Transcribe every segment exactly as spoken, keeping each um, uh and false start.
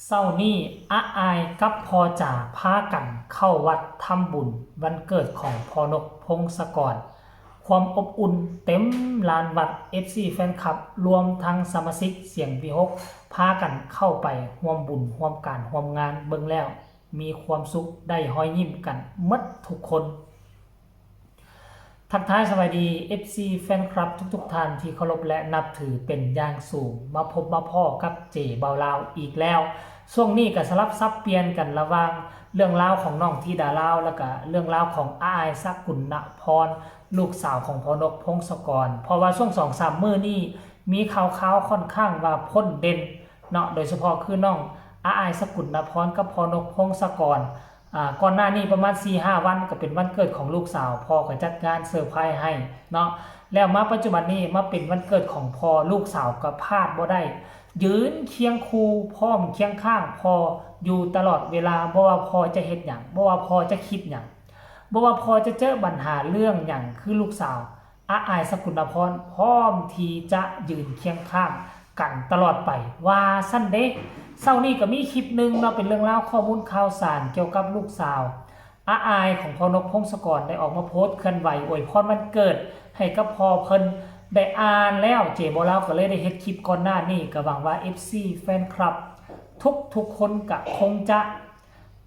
เช้านี้อาอายกับพ่อจ๋าพากันเข้าวัดทำบุญวันเกิดของพ่อนกพงศกร ความอบอุ่นเต็มลานวัด เอฟซี แฟนคลับ รวมทั้งสมาชิกเสียงวิหก พากันเข้าไปร่วมบุญร่วมการร่วมงานเบิ่งแล้ว มีความสุขได้รอยยิ้มกันหมดทุกคน ทักทายสวัสดี เอฟซี แฟนคลับทุกๆท่านที่เคารพและนับถือเป็นอย่างสูง มาพบมาพ้อกับเจเบาลาวอีกแล้ว ช่วงนี้ก็สลับสับเปลี่ยนกันระหว่างเรื่องราวของน้องธิดาลาว แล้วก็เรื่องราวของอาอายสกุลนพร ลูกสาวของพ่อนกพงศกร เพราะว่าช่วงสองสามมื้อนี้มีข่าวๆค่อนข้างว่าพ้นเด่นเนาะ โดยเฉพาะคือน้องอาอายสกุลนพรกับพ่อนกพงศกร อ่า ก่อนหน้านี้ประมาณสี่ห้าวันก็เป็นวันเกิดของลูกสาว พ่อก็จัดงานเซอร์ไพรส์ให้เนาะ แล้วมาปัจจุบันนี้มาเป็นวันเกิดของพ่อ ลูกสาวก็พลาดบ่ได้ ยืนเคียงคู่พร้อมเคียงข้างพ่ออยู่ตลอดเวลา บ่ว่าพ่อจะเฮ็ดหยัง บ่ว่าพ่อจะคิดหยัง บ่ว่าพ่อจะเจอปัญหาเรื่องหยัง คือลูกสาว อาอายสกุลนพร พร้อมที่จะยืนเคียงข้างกันตลอดไป ว่าซั่นเด้ เช้านี้ก็มีคลิปหนึ่งเนาะ เป็นเรื่องราวข้อมูลข่าวสารเกี่ยวกับลูกสาว อาอายของพ่อนกพงศกรได้ออกมาโพสต์เคลื่อนไหวอวยพรวันเกิดให้กับพ่อเพิ่น ได้อ่านแล้วเจเบาลาวก็เลยได้เฮ็ดคลิปก่อนหน้านี้ ก็หวังว่า เอฟซี แฟนคลับ ทุกๆคนก็คงจะ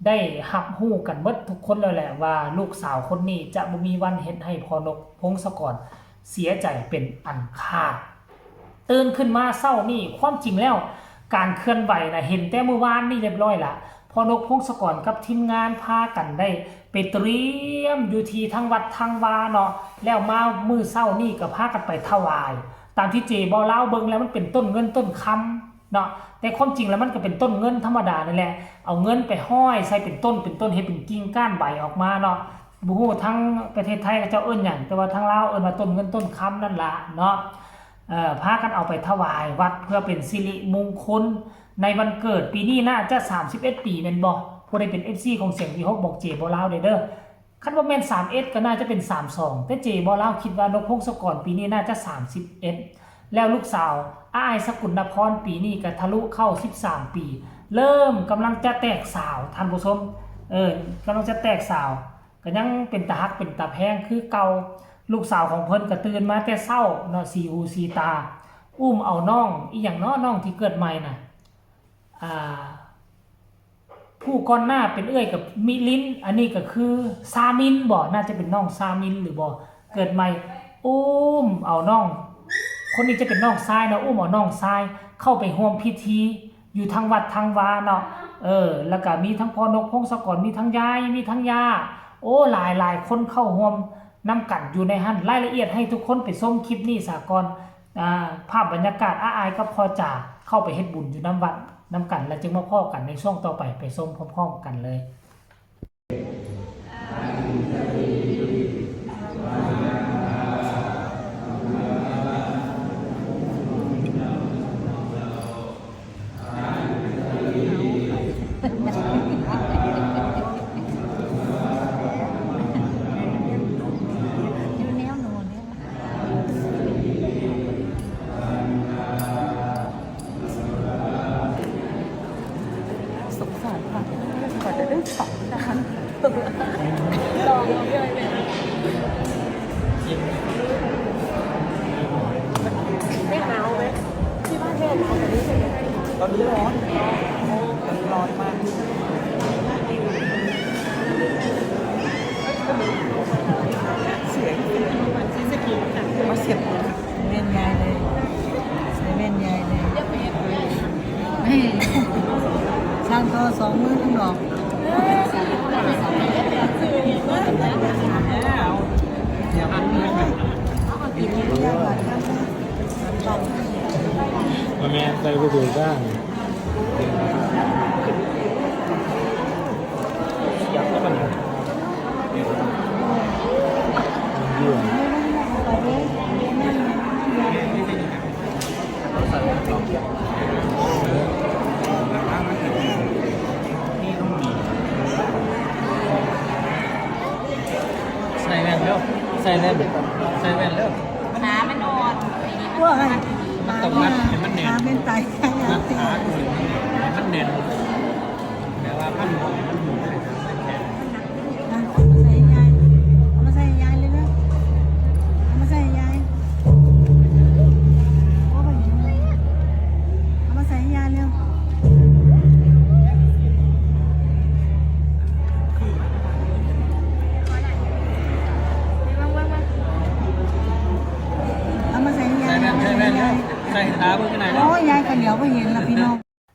ได้รับรู้กันหมดทุกคนแล้วแหละว่าลูกสาวคนนี้จะบ่มีวันเฮ็ดให้พ่อนกพงศกรเสียใจเป็นอันขาด ตื่นขึ้นมาเช้านี้ ความจริงแล้วการเคลื่อนไหวนะเห็นแต่มื้อวานนี่เรียบร้อยละ พ่อนกพงศกรกับทีมงานพากันได้ไปเตรียมอยู่ที่ทางวัดทางวาเนาะ แล้วมามื้อเช้านี่ก็พากันไปถวาย ตามที่เจเบาลาวเบิ่งแล้วมันเป็นต้นเงินต้นคำเนาะ แต่ความจริงแล้วมันก็เป็นต้นเงินธรรมดานั่นแหละ เอาเงินไปห้อยใส่เป็นต้นเป็นต้น เฮ็ดเป็นกิ่งก้านใบออกมาเนาะ บ่ฮู้ทางประเทศไทยเขาเจ้าเอิ้นหยัง แต่ว่าทางลาวเอิ้นว่าต้นเงินต้นคำนั่นล่ะเนาะ เอ่อ พากันเอาไปถวายวัดเพื่อเป็นสิริมงคลในวันเกิด ปีนี้น่าจะสามสิบเอ็ดปีแม่นบ่ ผู้ใดเป็น เอฟซี ของเสียงวิหกบอกเจเบาลาวเด้อ คันบ่แม่นสามเอ็ดก็น่าจะเป็นสามสอง แต่เจเบาลาวคิดว่านกพงศกรปีนี้น่าจะสามสิบเอ็ด แล้วลูกสาวอาอายสกุลนพรปีนี้ก็ทะลุเข้าสิบสามปี เริ่มกำลังจะแตกสาว ท่านผู้ชม เออ กำลังจะแตกสาว ก็ยังเป็นตาฮักเป็นตาแพงคือเก่า ลูกสาวของเพิ่นก็ตื่นมาแต่เช้าเนาะ สีหูสีตา อุ้มเอาน้อง อีหยังเนาะ น้องที่เกิดใหม่น่ะ อ่า ผู้ก่อนหน้าเป็นเอื้อยกับมิลิน อันนี้ก็คือซามินบ่ น่าจะเป็นน้องซามินหรือบ่ เกิดใหม่ อุ้มเอาน้อง คนนี้จะเป็นน้องชายเนาะ อุ้มเอาน้องชายเข้าไปร่วมพิธีอยู่ทางวัดทางวาเนาะ เออ แล้วก็มีทั้งพ่อนกพงศกร มีทั้งยาย มีทั้งย่า โอ้ หลายหลายคนเข้าร่วมนำกันอยู่ในหั้น รายละเอียดให้ทุกคนไปชมคลิปนี้ซะก่อน อ่า ภาพบรรยากาศอาอายกับพ่อจ๋าเข้าไปเฮ็ดบุญอยู่นำวัดนำกัน แล้วจึงมาพ้อกันในช่วงต่อไป ไปชมพร้อมๆกันเลย อยู่แนวโน้นเนี่ย สงสารค่ะ กว่าจะได้สองจาน ลองเลย ไม่หนาวไหม ที่บ้านแม่หนาวกว่านี้ใช่ไหม ตอนนี้ร้อน ตอนนี้ร้อนมาก เสียง มาเสียบ แม่นยายเลย ใส่แม่นยายเลย แม่ ช่างทอสองมือทั้งดอก มาแม่ใส่ผู้ถือบ้าง ใส่แว่นเร็ว ใส่แว่น ใส่แว่นเร็ว ขามันอ่อน ว่าไง มันต้องมัดให้มันแน่น ขาเป็นไต มัดขาให้มันแน่น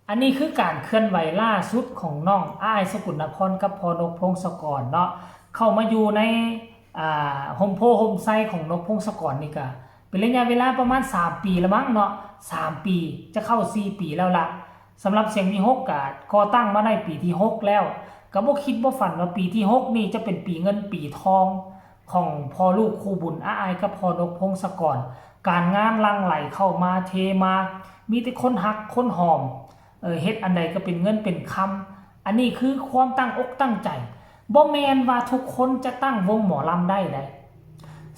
อันนี้คือการเคลื่อนไหวล่าสุดของน้องอ้ายสกุลนพรกับพ่อนกพงศกรเนาะ เข้ามาอยู่ใน อ่า โฮมโพโฮมไซของนกพงศกรนี่ก็เป็นระยะเวลาประมาณ สาม ปีละมั้งเนาะ สาม ปีจะเข้า สี่ ปีแล้วละ สำหรับเสียงวิหกก็ก่อตั้งมาได้ปีที่ หก แล้ว ก็บ่คิดบ่ฝันว่าปีที่ หก นี่จะเป็นปีเงินปีทองของพ่อลูกคู่บุญอ้ายกับพ่อนกพงศกร การงานหลั่งไหลเข้ามาเทมา มีแต่คนฮักคนหอม เออ เฮ็ดอันใดก็เป็นเงินเป็นคำ อันนี้คือความตั้งอกตั้งใจ บ่แม่นว่าทุกคนจะตั้งวงหมอลำได้ได๋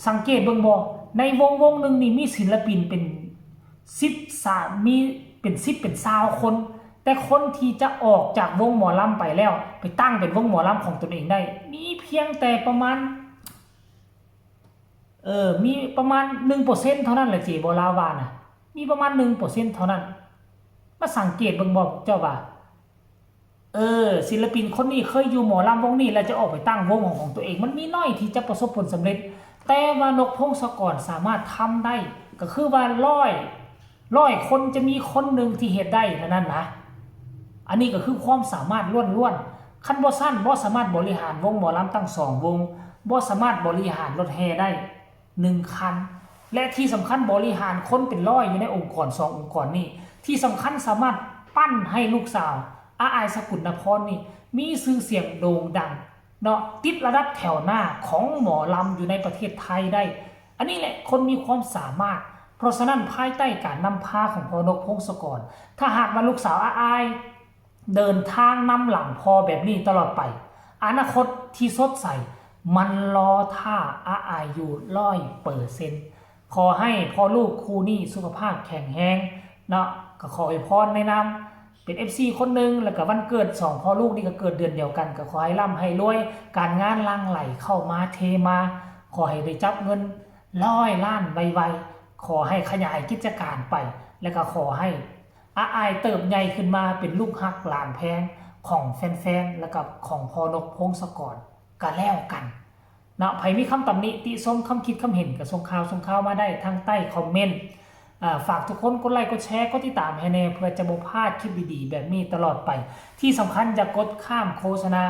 สังเกตเบิ่งบ่ ในวงวงหนึ่งนี่มีศิลปินเป็น สิบ สาม มีเป็น สิบ เป็น ซาว คน แต่คนที่จะออกจากวงหมอลำไปแล้ว ไปตั้งเป็นวงหมอลำของตนเองได้ มีเพียงแต่ประมาณ เออ มีประมาณ หนึ่งเปอร์เซ็นต์ เท่านั้นแหละ เจ บ่าวลาวว่านะ มีประมาณ หนึ่งเปอร์เซ็นต์ เท่านั้น มาสังเกตเบิ่งบ่ เจ้าว่า เออ ศิลปินคนนี้เคยอยู่หมอลำวงนี้ แล้วจะออกไปตั้งวงของของตัวเอง มันมีน้อยที่จะประสบผลสำเร็จ แต่ว่านกพงศกรสามารถทำได้ ก็คือว่าร้อย ร้อยคนจะมีคนหนึ่งที่เฮ็ดได้เท่านั้นนะ อันนี้ก็คือความสามารถล้วนๆ คันบ่ซั้นบ่สามารถบริหารวงหมอลำตั้งสองวง บ่สามารถบริหารรถแห่ได้หนึ่งคัน และที่สำคัญบริหารคนเป็นร้อยอยู่ในองค์กรสององค์กรนี้ ที่สำคัญสามารถปั้นให้ลูกสาวอ้ายสกุลนพรนี่มีชื่อเสียงโด่งดังเนาะ ติดระดับแถวหน้าของหมอลำอยู่ในประเทศไทยได้ อันนี้แหละคนมีความสามารถ เพราะฉะนั้นภายใต้การนำพาของพ่อนกพงศกร ถ้าหากว่าลูกสาวอ้ายเดินทางนำหลังพ่อแบบนี้ตลอดไป อนาคตที่สดใสมันรอท่าอ้ายอยู่ร้อยเปอร์เซ็นต์ ขอให้พ่อลูกคู่นี้สุขภาพแข็งแรงเนาะ ก็ขออวยพรในนามเป็น เอฟซี คนหนึ่ง แล้วก็วันเกิดสองพ่อลูกนี่ก็เกิดเดือนเดียวกัน ก็ขอให้ร่ำให้รวย การงานหลั่งไหลเข้ามาเทมา ขอให้ได้จับเงินร้อยล้านไวๆ ขอให้ขยายกิจการไป แล้วก็ขอให้อ้ายเติบใหญ่ขึ้นมาเป็นลูกฮักหลานแพงของแฟนๆ แล้วก็ของพ่อนกพงศกรก็แล้วกันเนาะ ไผมีคำตำหนิติชม คำคิดคำเห็นก็ส่งข่าวส่งข่าวมาได้ทางใต้คอมเมนต์ อ่า ฝากทุกคนกดไลค์กดแชร์กดติดตามให้แน่ เพื่อจะบ่พลาดคลิปดีๆ แบบนี้ตลอดไป ที่สำคัญอย่ากดข้ามโฆษณา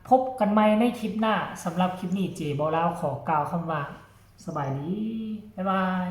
พบกันใหม่ในคลิปหน้า สำหรับคลิปนี้เจบ่าวลาวขอกล่าวคำว่าสบายดี บ๊ายบาย